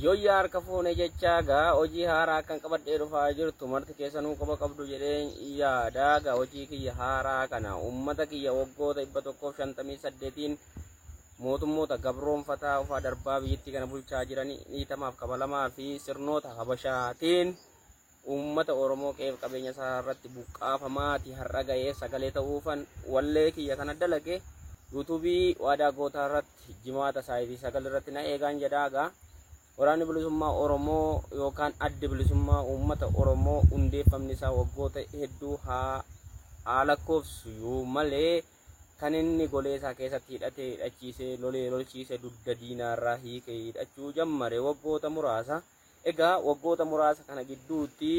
Yooyyaa harka fuune jechaa gaa hojii haaraa akkan qabadhee dhufaa jirtu marti keessanuu quba qabdu jedheen yaadaa gaa hojii kiyya haaraa kana uummata kiyya waggoota 158n mootummoota gabroonfataa ufaa darbaa biyyattii kana bulchaa jiran dhiitamaaf kabalamaa fi sirnoota habashaatiin uummata Oromoo qe'eef qabeenya isaa irratti buqqaafamaati har'a ga'ee sagalee ta'uufan wallee kiyya kana dalage yuutuubii waadaa gootaa irratti jimaata saayitii 9 irratti na eegaan jedhaa gaa. Waraanni Bilisummaa Oromoo yookaan Addi Bilisummaa Uummata Oromoo hundeeffamni isaa waggoota hedduu haa haa lakkoofsisu malee kan inni golee isaa keessatti hidhatee hidhachiisee lolee lolchiise dugda diinaarraa hiikee hidhachuu jammare waggoota muraasa. Egaa waggoota muraasa kana gidduutti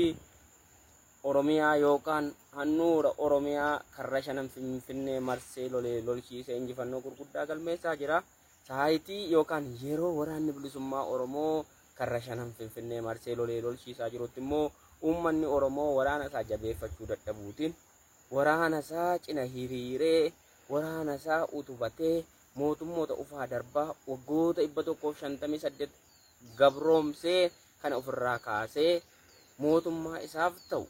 Oromiyaa yookaan handhuura Oromiyaa karra shanan Finfinnee marsee lolee lolchiisee injifannoo gurguddaa galmeessaa jira. Saayitii yookaan yeroo waraanni bilisummaa Oromoo karra shanan Finfinnee marsee lolee lolchiisaa jirutti immoo uummanni Oromoo waraana isaa jabeeffachuu dadhabuutiin waraana isaa cina hiriiree waraana isaa utubatee mootummoota ufaa darbaa waggoota 158 gabroomsee kana ofirraa kaasee mootummaa isaaf ta'u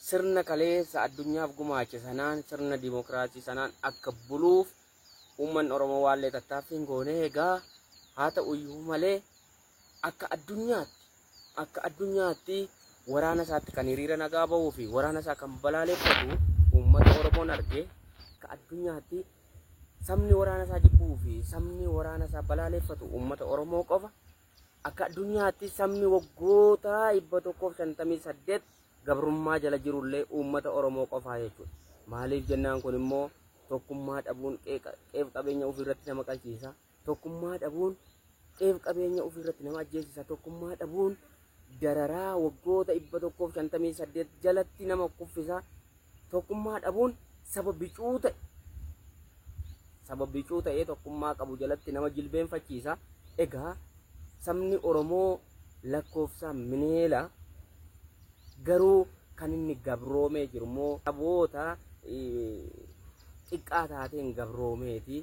sirna kaleessa addunyaaf gumaache sanaan sirna dimokiraasii sanaan akka buluuf uummanni Oromoo waallee tattaaffii hin goone. Egaa haa ta'u iyyuu malee akka addunyaatti waraana isaatti kan hiriira nagaa bahuu fi waraana isaa kan balaaleffatu uummata Oromoon arge. Akka addunyaatti sabni waraana isaa jibbuu fi sabni waraana isaa balaaleffatu uummata Oromoo qofa. Akka addunyaatti sabni waggoota 158 gabrummaa jala jirullee uummata Oromoo qofaa jechuudha. Maaliif jennaan kun immoo tokkummaa dhabuun qe'eef qabeenya ofii irratti nama qalchiisa. Tokkummaa dhabuun qe'eef qabeenya ofii irratti nama ajjeesisa. Tokkummaa dhabuun dararaa waggoota 158 jalatti nama kuffisa. Tokkummaa dhabuun saba bicuu ta'ee tokkummaa qabu jalatti nama jilbeenfachiisa. Egaa sabni Oromoo lakkoofsaan mineela garuu kan inni gabroomee jiru immoo saboota xiqqaa taateen gabroomeeti.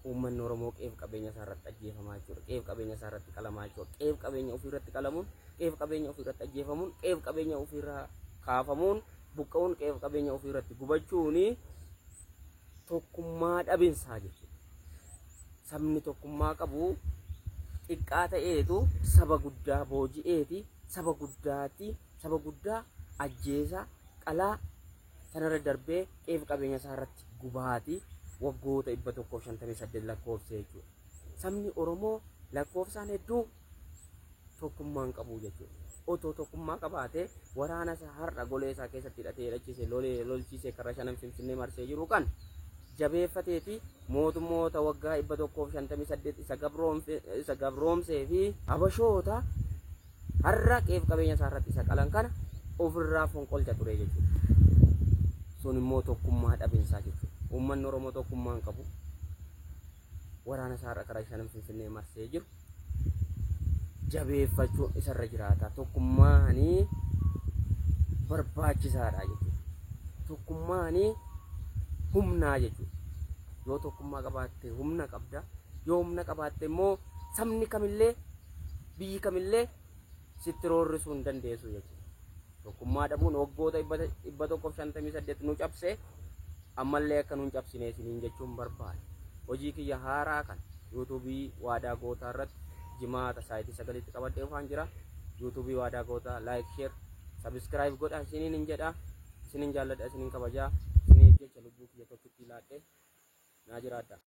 Uummanni Oromoo qe'eef qabeenya isaa irratti ajjeefamaa jechuudha. Qe'eef qabeenya isaa irratti qalamaa jechuudha. Qe'eef qabeenya ofii irratti qalamuun, qe'eef qabeenya ofii irratti ajjeefamuun, qe'eef qabeenya ofii irraa kaafamuun, buqqa'uun, qe'eef qabeenya ofii irratti gubachuuni tokkummaa dhabinsaa jechuudha. Sabni tokkummaa qabu xiqqaa ta'eetu saba guddaa booji'eeti, saba guddaatti, saba guddaa ajjeesa, qalaa, sanarra darbee qe'eef qabeenya isaa irratti gubaati waggoota 158 lakkoofse jechuudha. Sabni Oromoo lakkoofsaan hedduu tokkummaan qabu jechuudha. Otoo tokkummaa qabaate waraana isaa har'a golee isaa keessatti hidhatee hidhachiise lolee lolchiise karra shanan Finfinnee marsee jiru kan jabeeffateeti mootummoota waggaa 158 isa gabroomsee fi habashoota har'a qe'eef qabeenya isaa irratti isa qalan kana ofirraa fonqolcha ture jechuudha. Sun immoo tokkummaa dhabinsaa jechuudha. Uummanni Oromoo tokkummaa hin qabu. Waraana isaa har'a karaa shanan Finfinnee marsee jiru jabeeffachuun isarra jiraata. Tokkummaanii barbaachisaadha jechuudha. Tokkummaanii humnaa jechuudha. Yoo tokkummaa qabaatte humna qabda. Yoo humna qabaatte immoo sabni kamillee biyyi kamillee sitti roorrisuu hin dandeessu jechuudha. Tokkummaa dhabuun waggoota 158 nu cabse ammallee akka nu hin cabsine isiniin jechuun barbaada. Hojii kiyya haaraa kan yuutuubii waadaa gootaa irratti jimaata saayitii 9tti qabadhee dhufaan jira. Yuutuubii waadaa gootaa like, share, subscribe godha isiniin hin jedha. Isiniin jaalladha, isiniin kabajaa. Isiniif jecha lubbuu kiyya tokkitti laadhe naa jiraadha.